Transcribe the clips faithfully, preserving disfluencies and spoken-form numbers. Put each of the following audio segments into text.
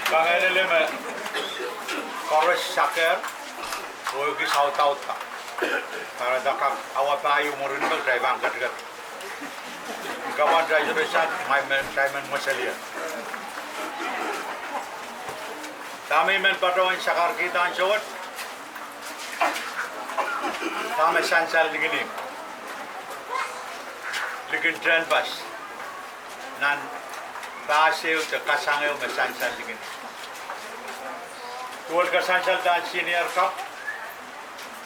Kangoange lel me koaros saker, oh ekis audaudla. Kahrehda kak awa pahieu mwurin me kitail pahn ketiket. Kamwan taisere sat, ngehi men, kitail men mweselier. Dahme I men patohwan sakarkihda ansou wet, dahme sansal likin, likin tehnpas nan pahs ehu de kasang ehu me sansal likin. Duwehte kasansalda senior cup,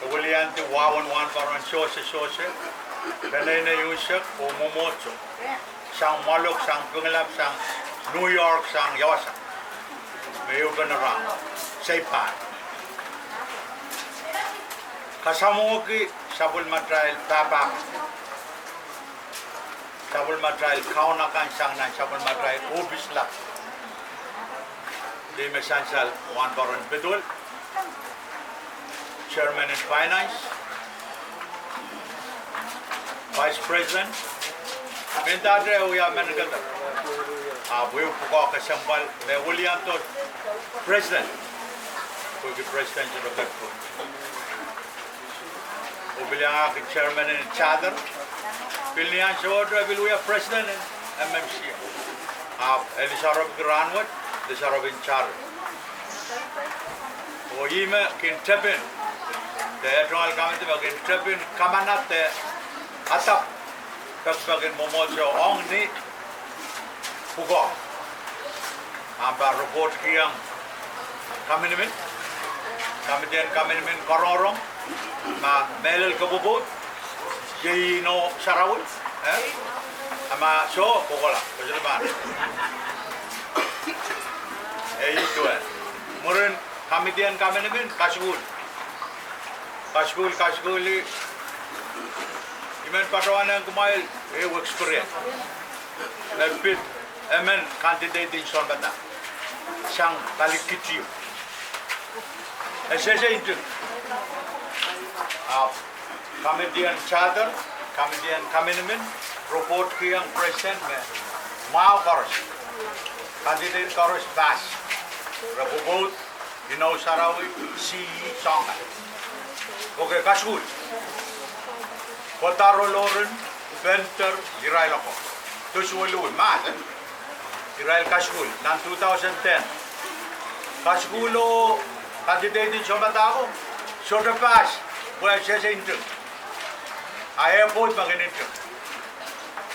e weliandi wahu en wahnpoaron sewese sewese, peneinei unsek oh mwomwohdiso, sang Mwalok, sang Pingelap, sang New York, sang Iawasa, me ehupene rahn, sei pahn kasamwohki sapwellimatail pahpa, sapwellimatail kaun akan sang nan sapwellimatail ohpis lap. Dahme sansal wahnpoaron pedol, chairman en finance, vice president, mendahte e wia meninkeder. Ahpw ehu pwukoa kesempwal me weliandi president, pwehki president sohte ketkihong. Oh pil iangahki chairman en charter, pil ni ansou wet e pil wia president en M M C. Ahpw e lisoarepki rahnwet, lisoarepin charter. Oh ih me kin tepin, de e tungoal kamidi me kin tepin kamanah de adap pekipek en mwomwohdiso ong ni pwukoa. Ahpw e pahn report kihong kaminimin, kamidi en kaminimin, korongorong, ma mehlel kopwopwoud, iei inou sarawi, eh? A ma soh, kohkohla, koasoia pahn. E ih duwen. Mwurin kamidi en kaminimin, kasukuhl. Kasukuhl, kasukuhl, I men patohwanehng kumwail ehu experience me pid emen candidate en sounpadahk sang kalikitiu. E sehse nting. Ahpw kamidi en charter, kamidi en kaminimin, report kihong president me mwahu koaros, candidate koaros pass. Re pwopwoud, inou sarawi, C E, soahng kan. Okay, kasukuhl. Pwedaro Loren, Penter, irail ako, Tosuwelui, mahsen, irail kasukuhl nan two thousand ten. Kasukuhl oh candidate en sounpadahko sohte pass, pwe e sehse nting. A airport me kin nting.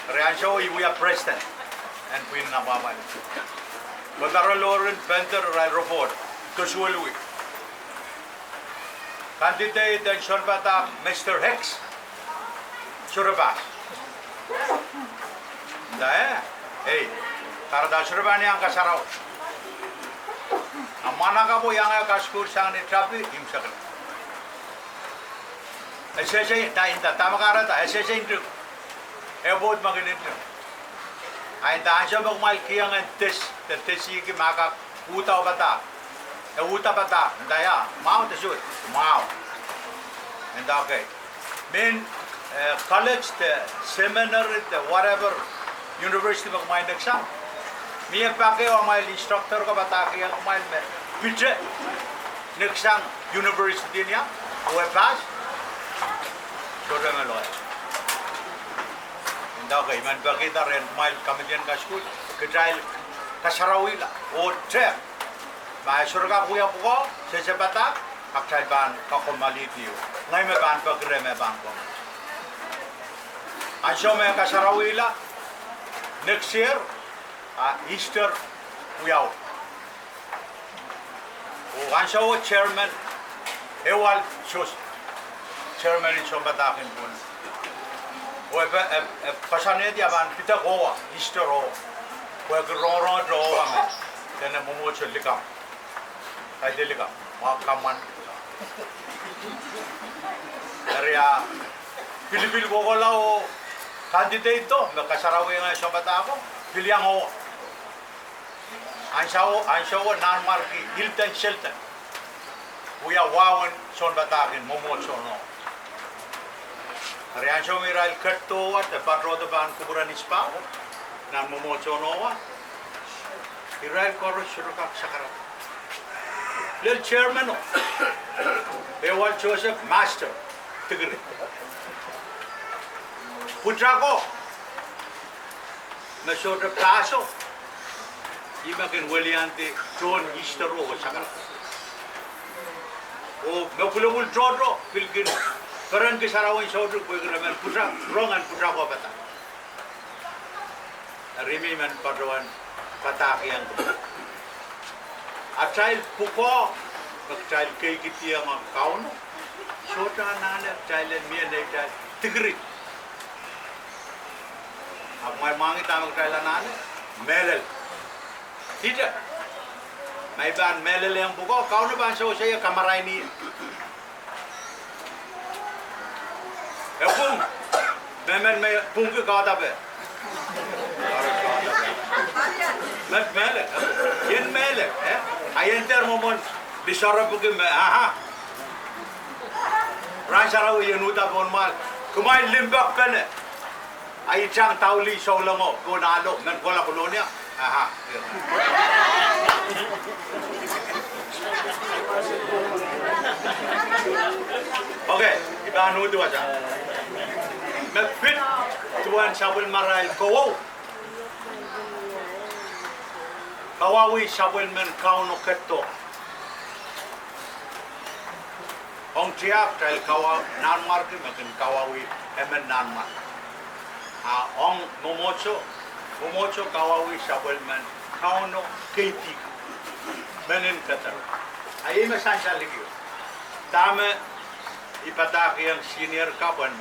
Eri ansou I wia president en pwihn en apwahpwalih. Pwedaro Loren, Penter, irail report, Tosuwelui, candidate en sounpadahk, Mister Hicks, sohte pass. Nda, eh, ei, kahrehda sohte pahn iang kasarawi. A mwahnakapwo iang eh kasukuhl sang ni tapi, imwseklahng. E sehse, nda, nda dahme kahrehda, e sehse nting. Airport me kin nting. A nda ansou me kumwail kihong en test, de test ki ma kak uhdapadahk, e uhdapadahk, nda ia, mwahu de suwed, mwahu. Nda okay. Mehn, eh, college de seminary de whatever university me kumwail neksang, mie pak ehu amwail instructor ko padahkihong kumwail me pite neksang university ni ah, oh e pass? Sohte me loale. Nda okay, I men pekihda rehn kumwail kamidi en kasukuhl, kitail kasarawihla oh tehk, ma e sohte kak wia pwukoa, sehse padahk, a kitail pahn kakommoalihdi. Ngehi me pahn peki reh me pahn kommoal. Ansou me kasarawihla, next year, a Easter wiawi. Oh ansouo chairman, Ewald Sos, chairman en sounpadahk en pwon, oh e, e, e koasoanehdi a pahn pidek owa, Easter owa, pwehki rongorongete owa me dene mwomwohdiso likamw, kaidehn likamw, mwahu kamwan. Eri a pilipil kohkohla oh candidate o me kasarawihong eh sounpadahko, pil iang owa. Ansouo, ansouo Nanmwarki Hilton Shelton wia wahu en sounpadahk en mwomwohdiso en owa. Eri ansou me irail ketido owa de patohdo pahn kupwuren Isipahko nan mwomwohdiso en owa, Irail koaros sohte kak sakarada. Lel chairman o, Ewald Joseph, master degree. Pwutako me sohte paso, ih me kin weliandi tohn history o sakarada. Oh me pwulopwul tohto pil kin perenki sarawi en soutik pwehki re men pwutak, rong en pwutako padahk. Eri I men patohwan padahkihong atail pwukoa me kitail kehkihdiong ong Kauno, sohte anahne kitail en mie neitail degree. Ahpw kumwail mwahngih dahme kitail anahne? Mehlel. Ihte, ma I pahn mehlel ong pwukoa, Kauno pahn sewese ie, kamaraini ie. E pwung, mehmen me pwungki kaudahpe. Met mehlel, ien mehlel, eh? A ien dehr mwomwen lisoarepwiki me, aha. Rahn Sarawi ien uhda pohn mwahl, kumwail limpoakpene. A I tang daulih soulengo pohn ahlo, men kohla Kolonia. Aha. Okay, I pahn uhdi wasa. Me pid duwen sapwellimarail kowou, kawauwih sapwellimen Kauno ketido. Ong tiahk, kitail kawa-, nanmwarki me kin kawauwih emen nanmwark. A ong mwomwohdiso, mwomwohdiso kawauwih sapwellimen Kauno keidi, menin keder. A iei me sansal likiu. Dahme I padahkihong senior kapw en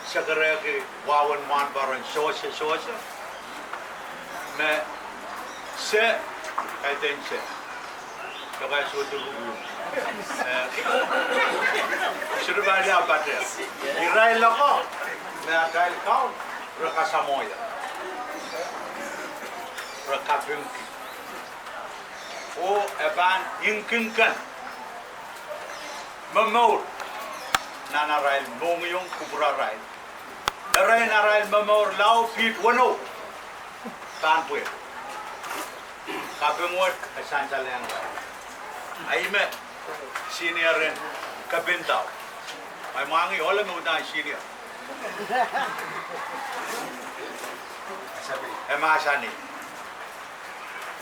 sekerehki wahwen wahnpoaron sohse, sohse. Me se, kaidehn se. Lokaia sohte ruku. Eh, siripali a pate. Irail lokaia me atail Kaun, re kasamwohie, re kapingki. Oh e pahn ingkingkin momour nan arail mohngiong kupwurarail. Erein arail momour lao, piht weneu pahn pwehl. Kaping wet e sansalehng irail. A ih me senior en kepindau. Kumwail mwahngih ohl me uhdahn senior. E mahsanih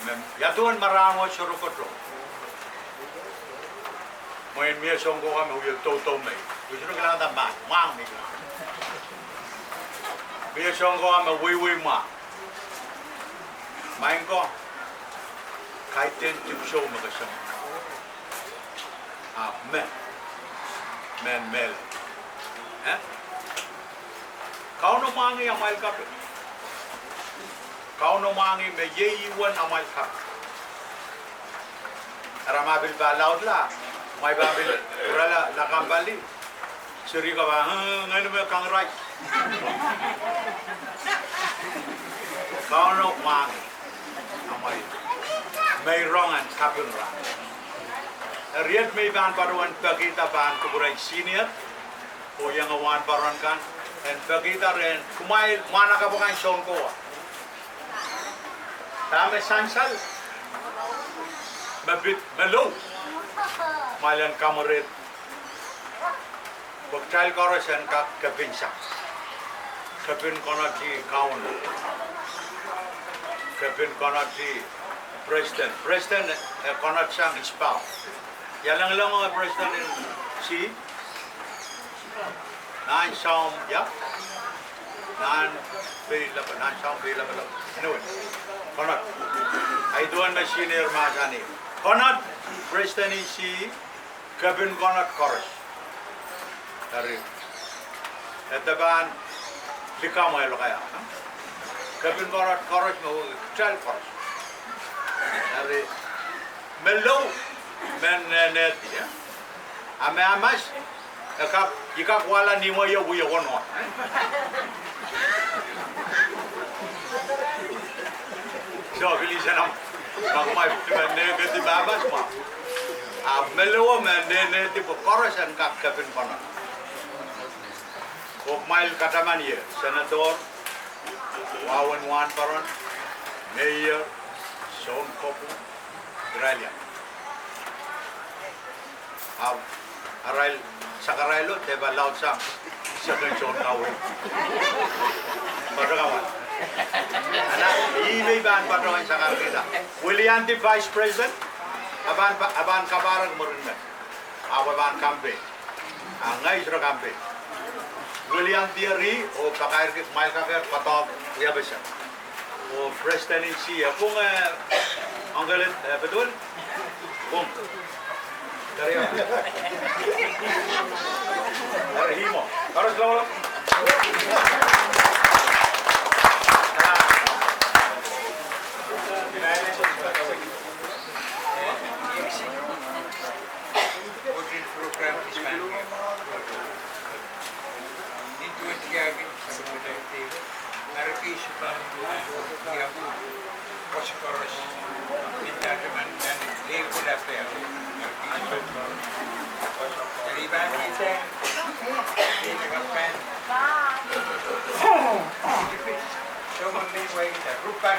me ia duwen me rahnwet sohte kohdo. Mwein mie soahng ko me wie doudou mei, wie sohte kilangada mahn, mwahng me kilang. Mie soahng ko me weiwei mwahng. Maing ko, kaidehn dipwisou me kesempwal. Ahpw me, mehn mehlel, eh? Kauno mwahngih amwail kaping. Kauno mwahngih me iei ih uwen amwail kaping. Eri ma pil pahn laudla, ma I pahn pil pwurala lakapw pali, seri ko pahn, eh, ngehi me kangirail. Kauno mwahngih amwail meirong en kaping rahn. Eri iet me I pahn patohwan pekihda pahn kupwuren senior oh ienge wahnpoaron kan, en pekihda rehn kumwail mwahnakapw akan soun kowe. Dahme sansal? Me pid, me lou, kumwail en kamwerehdi pwe kitail koaros en kak kepinsang. Kepin konehdi Kauno. Kepin konehdi president. President e konehdsang ispahu. Ia lengileng ong president en C? Nan Sahm, ia? Nan Pei Lapalap, nan Sahm Pei Lapalap. Anyway, konohd. Ahi duwen me senior mahsanih, konohd president en C, kepin konohd koaros. Eri, e de pahn likamw e lokaia, kepin konohd koaros me wehwehki kitail koaros. Eri, me lou, me nehnehdi, a me aramas, e kak, I kak wahla ni mwehi wie wonohn. So, pil insenamwahu, ma kumwail pil men nehkehdi aramas mwahu. A me lou me nehnehdi pwe koaros en kak kepin konohd. Oh kumwail kataman ie, senator, wahwen wahnpoaron, mayor, Soun kopwung, irail ia? Ahpw arail, sakarailo, de pahn laudsang, seken soun kawei. Patokamwan. Ana, ih me I pahn patohwan sakarkihda. Wiliandi Vice President, a pahn, a pahn kapahrek mwurin men. Ahpw e pahn campaign. A ngehi sohte campaign. Wiliandi eri, oh pakairki, kumwail kak eri patohwan wia pesa. Oh President en C E, pwung, eh, Uncle, eh, Petuel? Pwung. Eri, eri ihmwo. Koaros lolo. Voting program is done here. Nin duwen tiahk en Secretary David, America is about to have a koaros in that man, man, they could have failed. America is about to. Taliban is there. They could have failed. So, when they were in the Rupa,